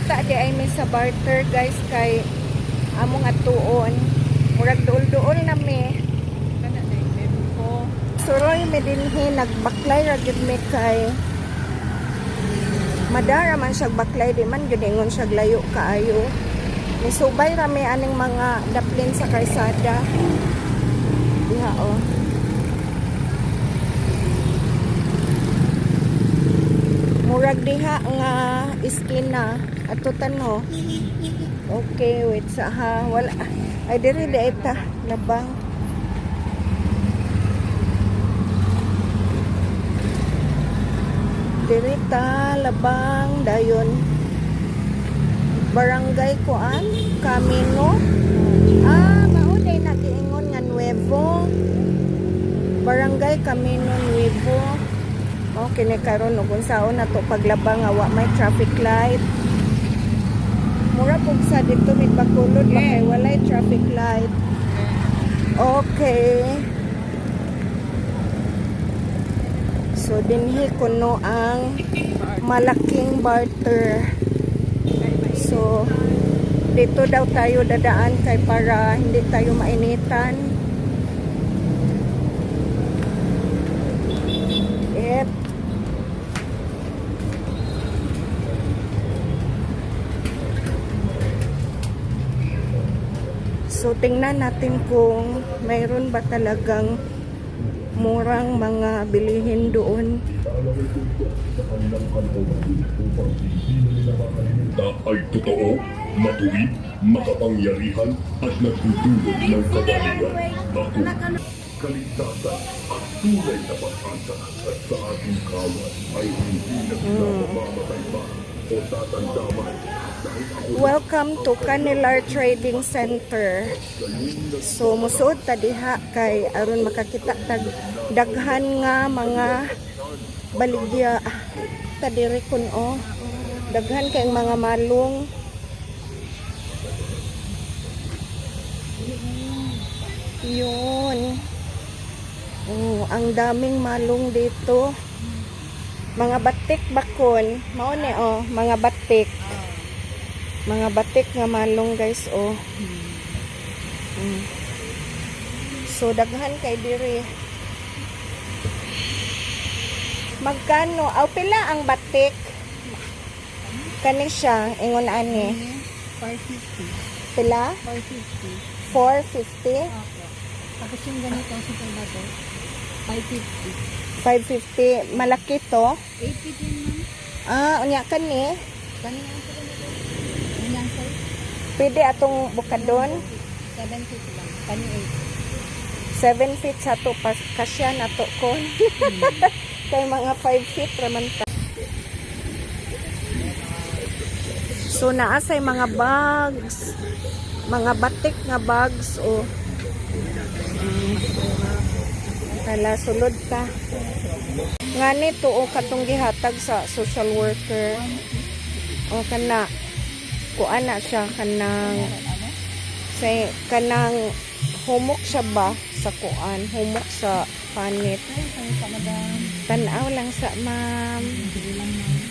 Mangita di ay mi sa barter, guys, kay among atuon. Murag duol-duol na mi. Kana na ko. Suroy mi dinhi, nagbaklay ra gyud mi kay madara man siya baklay, di man gyud ingon siya layo kaayo. Misubay ra mi aning mga daplin sa kalsada. Diha oh. Murag diha nga iskina ato tano. Okay, wait sa ha. Wala. Ay, diri di ta labang. Diri ta labang dayon. Barangay kuan, Camino. Ah, mao day nagiingon nga Nuevo. Barangay Camino Nuevo. Mao kini karon ug unsaon nato paglabang nga wa may traffic light. Mura pug sa dito mid Bacolod ba kay walay traffic light. Okay. So dinhi kuno ang malaking barter. So dito daw tayo dadaan kay para hindi tayo mainitan. Yep. So tingnan natin kung mayroon ba talagang murang mga bilihin doon. Na ay totoo, matuwid, makapangyarihan at nagdudulot ng kabalikan. Ako, kaligtasan at tunay na pag-asa at sa ating kawan ay hindi na sila mamamatay pa o tatanda man dahil ako Welcome to Canelar Trading Center. So musuod ta diha kay aron makakita tag daghan nga mga baligya ta diri kun oh. Daghan kay mga malong. Yun. Oh, ang daming malong dito. Mga batik bakon. Mao ni oh, mga batik. Mga batik nga malong, guys, oh. So daghan kay diri. Magkano? Aw, pila ang batik? Kani siya ingon ani. 550. Pila? 450. 450? Opo. Tapos yung ganito, simple ba to? 550 550. Malaki to. 8 din, ma'am. Ah, unya kani. Kani ang sa ganito. Ganyan size. Pwede atong bukadon. 7 feet lang. Kani 7 feet sa to pas kasya na to kon. Kay mga 5 feet raman ta. So naa say mga bags, mga batik nga bags o. Kala sulod ta. Ngani to o katong gihatag sa social worker. O kana kuan na siya kanang say kanang humok siya ba sa kuan, humok sa panit. 8. Ay, sayo pa, madam. Tanaw lang sa ma'am. Sige lang, ma'am.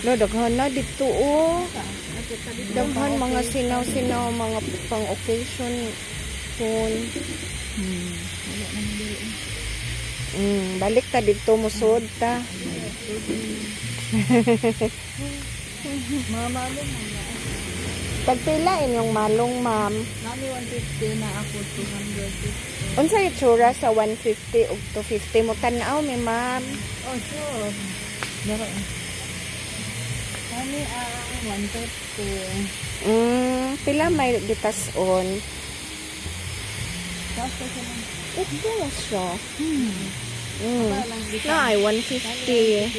No, daghan na dito oh. Daghan mga sinaw-sinaw, mga pang occasion phone. Wala naman diri. Balik ta dito musod ta. Mga malong, ma'am. Tagpila inyong malong, ma'am? Nami 150 na ako 250. Unsa itsura sa 150 ug 250 mo tan-aw mi, ma'am? Oh, sure. Dara. Kani ang 150. Pila may gitas-on? Tapos kasi lang. Okay na siya. Para lang dito. Na ay 150.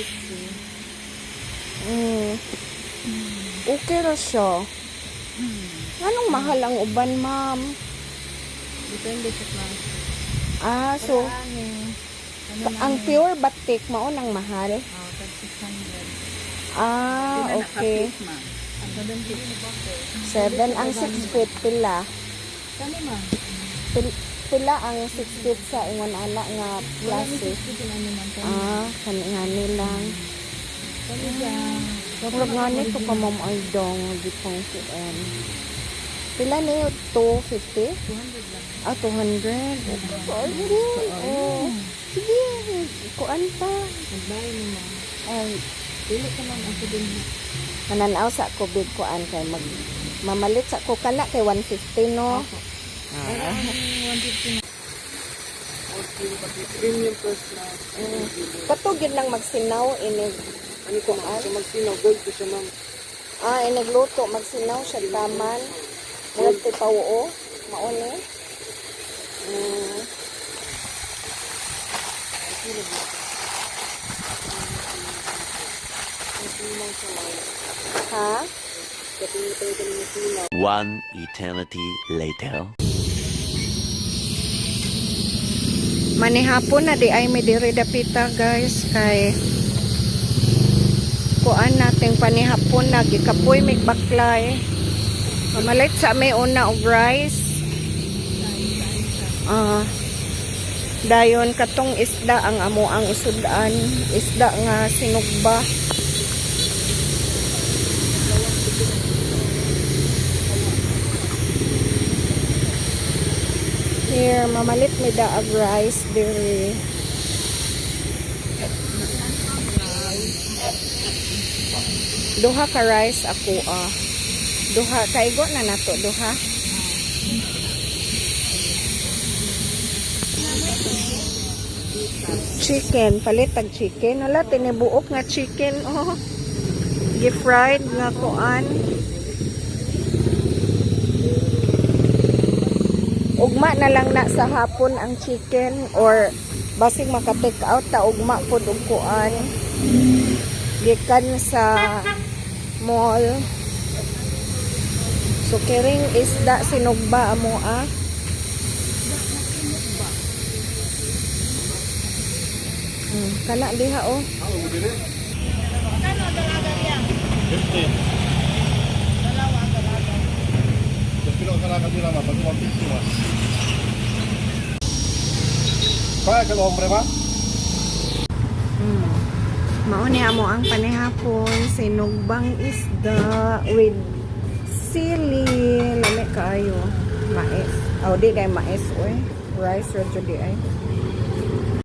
150. Okay ra siya. Anong mahal ang uban, ma'am? Depende sa klase. Ah, so Ano, ano ang pure batik mao nang mahal. Oh, tag 600. Ah, okay. Ma'am. Ang 7 feet. 7 ang 6 feet pila. Kani, ma'am. Pila ang 6 feet sa ingon ana nga Wala ni klase? 6 feet ano, ma'am. Kani. Ah, kani ngani lang. So, Murag nga nito ka, ma'am, ay dong di pang kuan. Pila ni 250? 200 lang. Ah, 200. Okay, good. Oh. Sige, kuan pa. Nagbayad ni ma'am. Ay, Dili ka ma'am ako din. mananaw sa ako big kuan kay mag mamalit sa ko kana kay 150, no. Pero ang 150 na. Premium first class. Katugid lang magsinaw inig Ano ko ma'am? So magsinaw, gold ko siya, ma'am. Ah, inig luto magsinaw siya taman. Murag tipaw-o, mao ni. Ha? One eternity later. Manihapon na di ay may diri dapita, guys, kay kuan nating panihapon na gikapoy mig baklay. Mamalit sa may una og rice. Ah. Dayon katong isda ang amo ang isudan, isda nga sinugba. Here, mamalit mi daag rice diri. Duha ka rice ako ah. Duha kaigo na nato duha. Chicken, palit tag chicken. Wala tinibuok nga chicken, oh. Gi-fried nga kuan. Ugma na lang na sa hapon ang chicken or basig maka-take out ta ugma pod og kuan gikan sa mall. So kiring isda sinugba amo ah. Kana diha oh. ¿Cuál es el hombre va? Mao ni amo ang panihapon, sinugbang isda with sili, lami kaayo. Mais. Aw, di dai mais oy. Rice ra jud di ay.